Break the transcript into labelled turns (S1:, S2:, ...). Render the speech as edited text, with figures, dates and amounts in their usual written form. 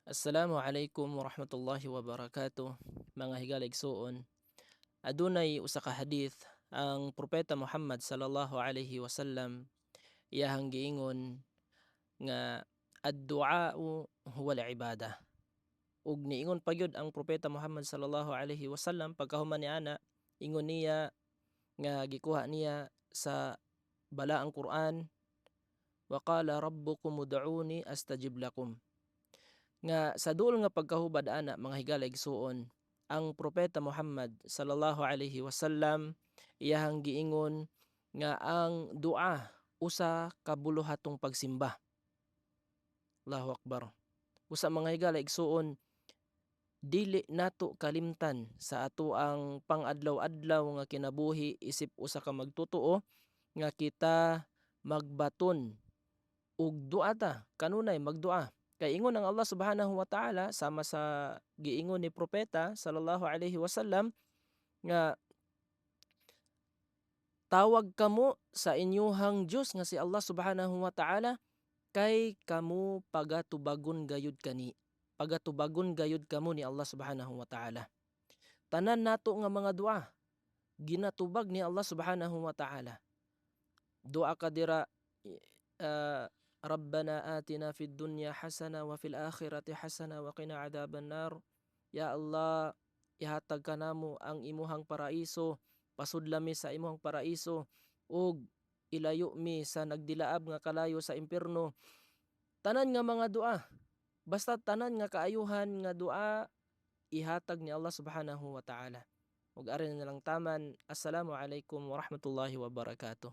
S1: Assalamu alaikum warahmatullahi wabarakatuh, mga higala igsuon. Adunay usa ka hadith ang propeta Muhammad sallallahu alaihi wasallam, iyahang giingon nga ad-du'a huwa al-ibada. Ug niingon pa gyud ang propeta Muhammad sallallahu alaihi wasallam pagkahuman ni ana, ingon niya nga gikuha niya sa balaang Quran, wa qala rabbukum ud'uni astajib lakum. Nga sa duol nga pagkahubad ana, mga higala igsuon, ang propeta Muhammad sallallahu alaihi wasallam iyahang giingon nga ang dua usa ka buluhatong pagsimba. Allahu akbar. Usa, mga higala igsuon, dili nato kalimtan sa ato ang pang-adlaw-adlaw nga kinabuhi isip usa ka magtotoo nga kita magbaton og dua ta kanunay magdua. Kay ingon ang Allah subhanahu wa ta'ala, sama sa giingon ni propeta sallallahu alaihi wasallam, nga tawag kamo sa inyuhang Dios nga si Allah subhanahu wa ta'ala kay kamo pagatubagon gayud kani pagatubagon gayud kamo ni Allah subhanahu wa ta'ala. Tanan nato nga mga dua ginatubag ni Allah subhanahu wa ta'ala. Dua ka dira, Rabbana atina fid dunya hasana wa fil akhirati hasana wa qina adhaban nar. Ya Allah, ihatag ka namo ang imuhang paraiso, pasudla mi sa imuhang paraiso ug ilayo mi sa nagdilaab nga kalayo sa impierno. Tanan nga mga dua, basta tanan nga kaayuhan nga dua, ihatag ni Allah subhanahu wa ta'ala. Ug ari na lang taman. Assalamu alaikum warahmatullahi wabarakatuh.